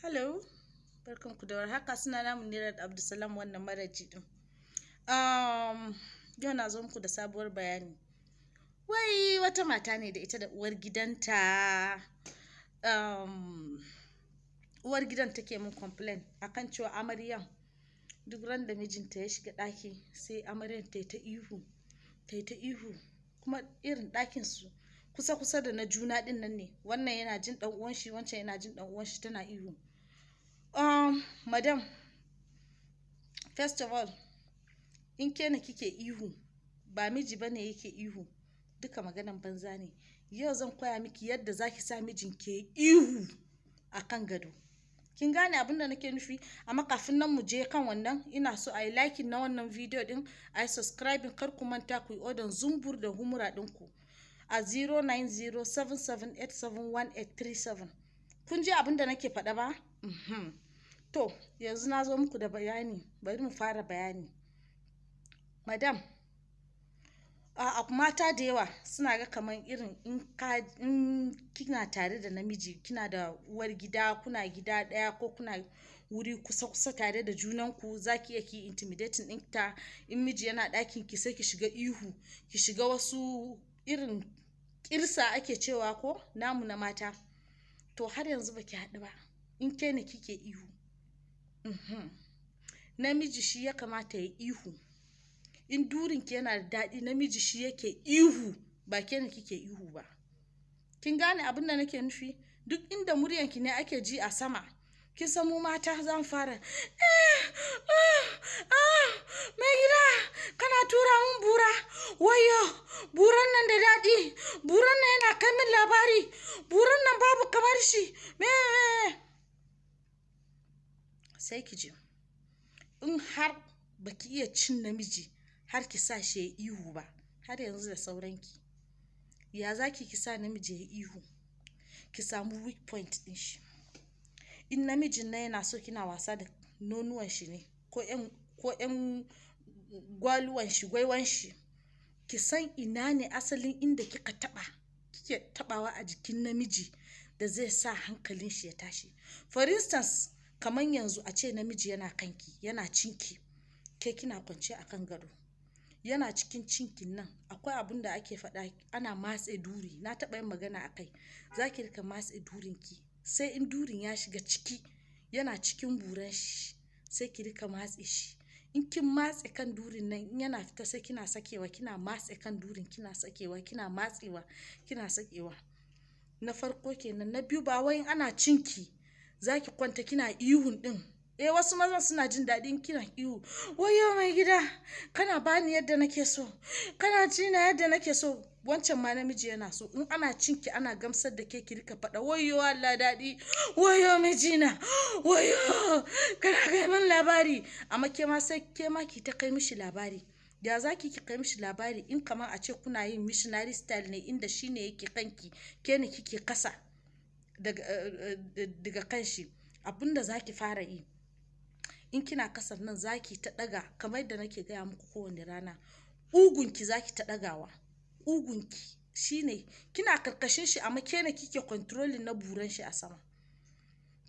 Hello, barkanku da warhaka. Suna na Munirat Abdulsalam, wannan maraji din. Yau na zo muku da sabuwar bayani. Wai wata mata ne da ita da uwar gidanta. Uwar gidan take min complain akan cewa amaryan duk ran da mijinta ya shiga ɗaki, sai amaryan ta yi ta ihu, ta yi ta ihu. Kuma irin ɗakin su kusa kusa da na juna ɗin nan ne, wannan yana jin ɗan uwan shi, wancan yana jin ɗan uwan shi, tana ihu. Madam, first of all, in ke ne kike ihu, ba miji bane yake ihu, duka maganan banza ne. Yau zan koya miki yadda zaki sa mijin ke ihu a kan gado. Kin gane abin da nake nufi? Amma kafin nan mu je kan wannan, ina so a yi liking na wannan video din, a yi subscribing. Kar ku manta ku yi order zumbur da humura ɗinku a 09077871837. Kun ji abin da nake faɗa ba? To, yanzu na zo muku da bayani. Bari mu fara bayani. Madam, a mata da yawa suna ga kamar irin in kina tare da namiji, kina da uwar gida, kuna gida ɗaya ko kuna wuri kusa kusa tare da junanku, za ki iya ki intimidating ɗinta. In miji yana ɗakin ki, sai ki shiga ihu, ki shiga wasu irin kirsa ake cewa ko namu na mata. To, har yanzu baki haɗu ba in ke ne kike ihu. Namiji shi ya kamata ya ihu. In durinki yana da daɗi, namiji shi yake ihu, ba ke ne kike ihu ba. Kin gane abin da nake nufi? Duk inda muryanki ne ake ji a sama, kin san mu mata za mu fara, "Eh, ah, ah, mai gida, kana tura mun bura. Wayo, buran nan da daɗi. Buran nan yana kai min labari. Buran nan babu kamar shi." Me sai ki ji in har baki iya cin namiji har ki sa shi ya ihu ba, har yanzu da sauranki. Ya za ki sa namiji ya ihu? Ki samu weak point din shi. In namijin na yana so kina wasa da nonuwan shi ne, ko yan gwaluwan shi, gwaiwan shi, ki san ina ne asalin inda kika taba, kike tabawa a jikin namiji da zai sa hankalin shi ya tashi. For instance, kamar yanzu a ce namiji yana kanki, yana cinki, ke kina kwance a kan gado, yana cikin cinkin nan, akwai abun da ake faɗa, ana matse duri. Na taɓa yin magana a kai. Za ki rika matse durinki, sai in durin ya shiga ciki, yana cikin buran shi, sai ki rika matse shi. In kin matse kan durin nan, in yana fita, sai kina sakewa, kina matse kan durin, kina sakewa, kina matsewa, kina sakewa. Na farko kenan. Na biyu, ba wai ana cinki za ki kwanta kina ihun din. Eh, wasu mazan suna jin daɗin kina ihu, "Wayo mai gida, kana bani yadda nake so, kana ci na yadda nake so." Wancan ma namiji yana so in ana cinki, ana gamsar da ke, ki rika faɗa, "Wayo Allah, daɗi. Wayo mijina, wayo, kana kai min labari." Amma ke ma sai ke ma ki ta kai mishi labari. Ya za ki kai mishi labari? In kamar a ce kuna yin missionary style ne, inda shine yake kanki, ke ne kike kasa daga kanshi, abinda za ki fara yi in kina kasar nan, za ki ta ɗaga, kamar yadda nake gaya muku kowane rana, ƙugunki za ki ta ɗagawa. Ƙugunki shine kina karkashin shi, amma ke ne kike controlling na buran shi a sama.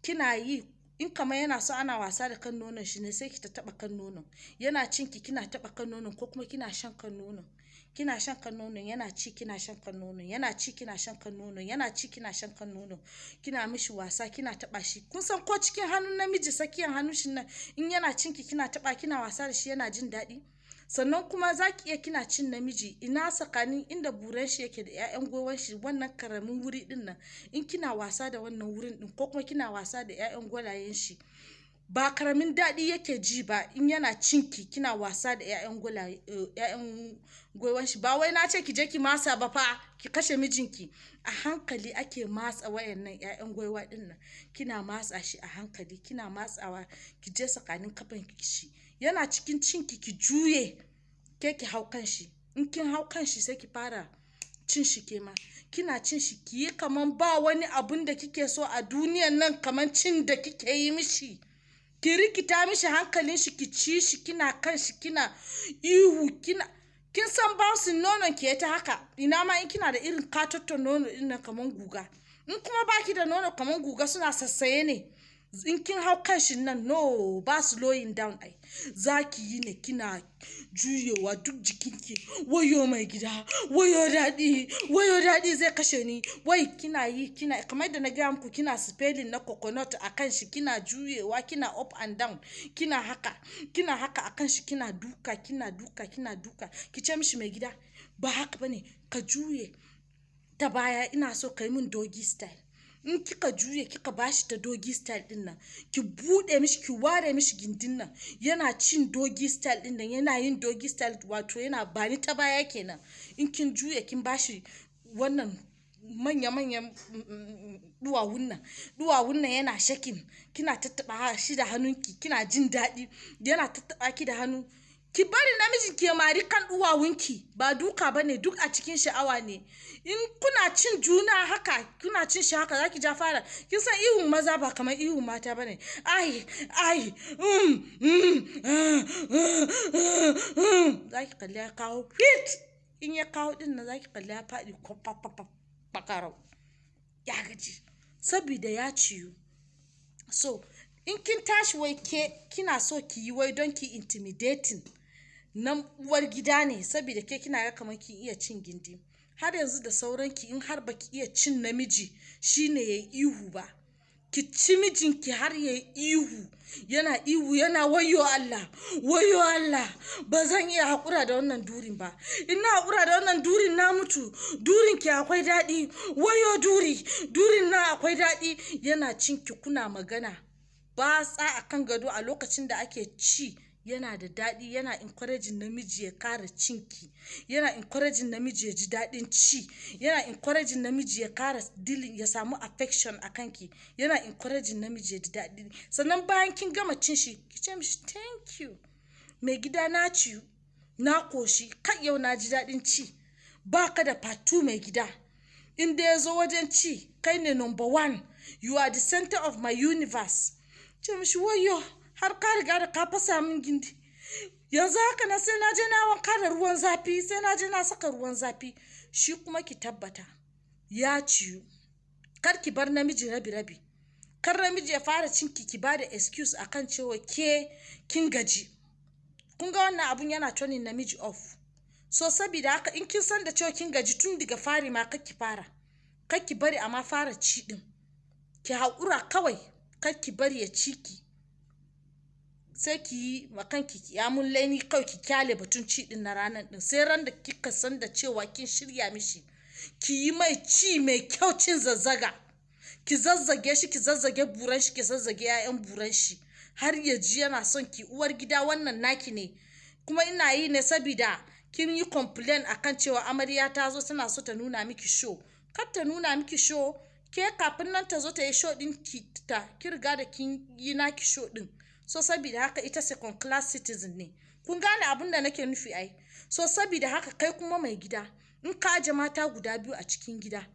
Kina yi, in kamar yana so ana wasa da kan nonon shi ne, sai ki ta taɓa kan nonon. Yana cinki, kina taɓa kan nonon, ko kuma kina shan kan nonon, kina shan kan nonon, yana ci, kina shan kan nonon, yana ci, kina shan kan nonon, yana ci, kina shan kan nonon, kina mishi wasa, kina taɓa shi. Kun san ko cikin hannun namiji, sakiyan hannun shi nan, in yana cinki, kina taɓa, kina wasa da shi, yana jin daɗi. Sannan kuma za ki iya kina cin namiji, ina tsakanin inda buran shi yake da 'ya'yan gwiwan shi, wannan karamin wuri din nan, in kina wasa da wannan wurin din, ko kuma kina wasa da 'ya'yan gwalayen shi, ba karamin daɗi yake ji ba in yana cinki, kina wasa da 'ya'yan gwalaye, 'ya'yan gwiwan shi. Ba wai na ce ki je ki masa ba fa, ki kashe mijinki. A hankali ake matsa wayannan 'ya'yan gwaiwa din nan. Kina matsa shi a hankali, kina matsawa, ki je tsakanin kafan shi, yana cikin cinki, ki juye, ke ki hau kan shi. In kin hau kan shi, sai ki fara cin shi. Ke ma kina cin shi, ki yi kaman ba wani abun da kike so a duniyan nan kaman cin da kike yi mishi. Ki rikita mishi hankalin shi, ki ci shi, kina kan shi, kina ihu, kina, kin san bouncing nonon ki ta haka. Ina ma in kina da irin katotton nono din nan kaman guga. In kuma baki da nono kaman guga, suna sassaye ne. In kin hau kan shi nan, no, ba slowing down. Ai za ki yi ne kina juyewa duk jikinki. "Wayo mai gida, wayo daɗi, wayo daɗi zai kashe ni." Wai kina yi kina kamar da na gaya muku, kina spelling na coconut a kan shi, kina juyewa, kina up and down, kina haka, kina haka a kan shi, kina duka, kina duka, kina duka. Ki ce mishi, "Mai gida, ba haka bane, ka juye ta baya, ina so ka yi min doggy style." In kika juye kika bashi ta doggy style din nan, ki bude mishi, ki ware mishi gindin nan, yana cin doggy style din nan, yana yin doggy style, wato yana bani ta baya kenan. In kin juye kin bashi wannan manya-manyan duwawun nan, duwawun nan yana shaking, kina tattaba shi da hannunki, kina jin daɗi, yana tattaba ki da hannu. Ki bari namijin ki ya mari kan duwawunki, ba duka ba ne, duk a cikin sha'awa ne. In kuna cin juna haka, kuna cin shi haka, zaki ja fara. Kin san ihun maza ba kamar ihun mata bane. "Ai, ai, mm." Zaki kalli ya kawo fit. In ya kawo din nan, zaki kalli ya faɗi kwafafafa, ya gaji saboda ya ciyu. So in kin tashi, wai ke kina so ki yi wai don ki intimidating na uwar gida ne, saboda ke kina ga kamar kin iya cin gindi, har yanzu da sauranki. In har baki iya cin namiji shine ya ihu ba, ki ci mijinki har ya ihu, yana ihu yana "Wayo Allah, wayo Allah, ba zan iya haƙura da wannan durin ba, ina haƙura da wannan durin na mutu, durin ki akwai daɗi, wayo duri, durin na akwai daɗi." Yana cinki, kuna magana batsa a kan gado a lokacin da ake ci, yana da daɗi, yana encouraging namiji ya kara cinki, yana encouraging namiji ya ji daɗin ci, yana encouraging namiji ya kara dealing, ya samu affection a kanki, yana encouraging namiji ya ji daɗi. Sannan bayan kin gama cin shi, ki ce mishi, "Thank you mai gida, na ciyu na koshi, kai yau na ji daɗin ci, ba ka da fatu mai gida. In da ya zo wajen ci, kai ne number one, you are the center of my universe." Ce mishi, "Wayo, har ka riga da ka fasa min gindi, yanzu haka na sai na je na wanka da ruwan zafi, sai na je na saka ruwan zafi." Shi kuma ki tabbata ya ciyu. Kar ki bar namiji rabi rabi. Kar namiji ya fara cinki ki bada excuse akan cewa ke kin gaji. Kun ga wannan abun yana turning namiji off. So saboda haka, in kin san da cewa kin gaji tun daga fari ma, kar ki fara, kar ki bari amma fara ci din. Ki haƙura kawai, kar ki bari ya ci ki, sai ki yi ma kanki kiyamun laini kawai, ki kyale batun ci din na ranar din, sai ran da kika san da cewa kin shirya mishi, ki yi mai ci mai kyau, cin zazzaga. Ki zazzage shi, ki zazzage buran shi, ki zazzage 'ya'yan buran shi, har ya ji yana son ki. Uwar gida, wannan naki ne, kuma ina yi ne sabida kin yi complain akan cewa amarya ta zo tana so ta nuna miki show. Kar ta nuna miki show. Ke kafin nan ta zo ta yi show din ki, ta ki riga da kin yi naki show din. So saboda haka, ita second class citizen ne. Kun gane abin da nake nufi ai. So saboda haka, kai kuma mai gida, in ka aje mata guda biyu a cikin gida,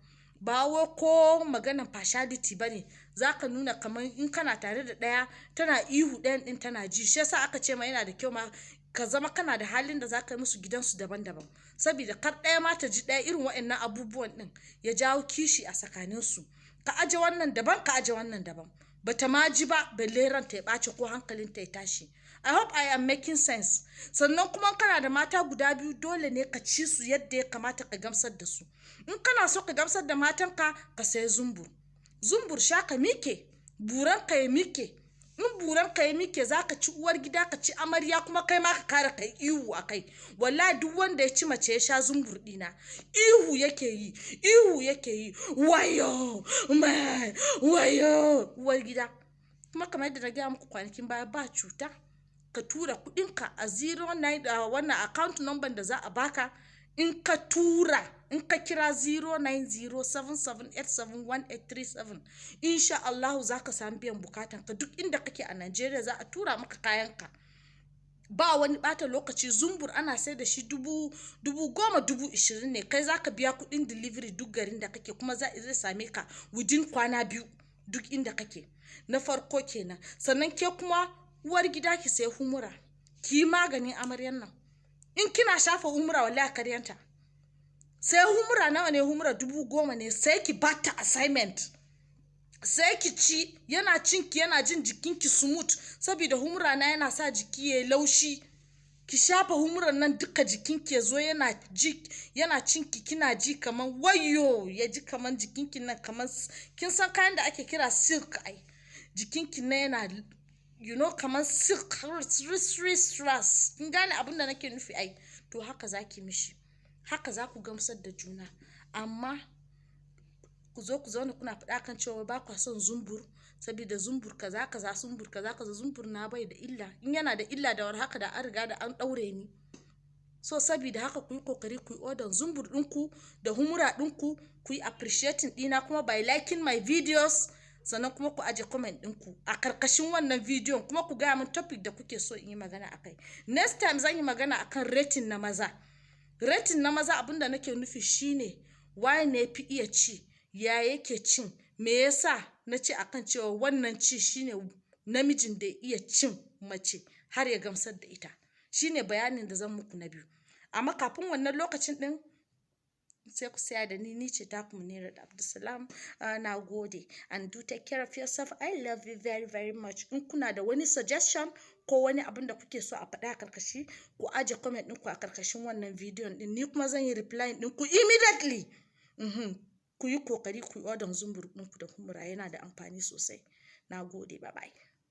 ba wai ko maganan partiality bane. Za ka nuna kamar in kana tare da ɗaya tana ihu, ɗayan ɗin tana ji. Shi yasa aka ce ma yana da kyau ma ka zama kana da halin da za ka yi musu gidansu daban-daban, saboda kar ɗaya ma ta ji ɗaya, irin waɗannan abubuwan ɗin ya jawo kishi a tsakaninsu. Ka aje wannan daban, ka aje wannan daban, bata ma ji ba balle ranta ya ɓaci ko hankalinta ya tashi. I hope I am making sense. Sannan kuma kana da mata guda biyu, dole ne ka ci su yadda ya kamata, ka gamsar da su. In kana so ka gamsar da matanka, ka sayi zumbur. Zumbur sha ka mike, buranka ya mike. In buranka ya mike, za ka ci uwar gida, ka ci amarya, kuma kai ma ka kare kai ihu a kai. Wallahi duk wanda ya ci mace ya sha zumbur dina, ihu yake yi, ihu yake yi, "Wayo mai, wayo uwar gida." Kuma kamar yadda na gaya muku kwanakin baya, ba cuta ka tura kudinka a 09 wannan account number da za a baka. In ka tura, in ka kira 09077871837, insha Allahu za ka samu biyan bukatan ka. Duk inda kake a Najeriya za a tura maka kayanka, ba wani bata lokaci. Zumbur ana sai da shi 10,000, 20,000 ne. Kai za ka biya kudin delivery duk garin da kake, kuma za zai same ka within kwana 2 duk inda kake. Na farko kenan. Sannan ke kuma uwar gida, ki sai humura, ki yi maganin amaryan nan. In kina shafa humura, wallahi karyanta. Sai humura nawa ne? Humura 10,000 ne. Sai ki bata assignment. Sai ki ci, yana cinki, yana jin jikinki smooth, saboda humra na yana sa jiki yayi laushi. Ki shafa humuran nan duka, jikinki ya zo yana ji, yana cinki, kina ji kaman wayo, ya ji kaman jikinki nan kaman, kin san kayan da ake kira silk ai. Jikinki nan yana kaman silk, ris ris. Kin gane abin da nake nufi ai? To haka zaki mishi, haka za ku gamsar da juna. Amma ku zo ku zauna kuna faɗa kan cewa ba kwa son zumbur, saboda zumbur kaza kaza, zumbur kaza kaza. Zumbur na bai da illa. In yana da illa, da war haka da an riga da an ɗaure ni. So saboda haka ku yi kokari ku yi order zumbur ɗinku da humura ɗinku. Ku yi appreciating ɗina kuma by liking my videos, sannan kuma ku aje comment ɗinku a karkashin wannan bidiyon, kuma ku gaya min topic da kuke so in yi magana akai. Next time zan yi magana akan rating na maza. Rating na maza, abinda nake nufi shine waye ne fi iya ci, ya yake cin, me yasa na ce akan cewa wannan ci shine namijin da iya cin mace har ya gamsar da ita. Shine bayanin da zan muku na biyu. Amma kafin wannan lokacin din, sai ku saya da ni. Ni ce taku Munirat Abdulsalam. Na gode, and do take care of yourself. I love you very very much. In kuna da wani suggestion ko wani abin da kuke so a faɗa a karkashi, ku aje comment ɗinku a karkashin wannan bidiyon ɗin, ni kuma zan yi reply ɗinku immediately. Ku yi kokari ku yi order zumbur ɗinku da humura, yana da amfani sosai. Na gode, bye bye.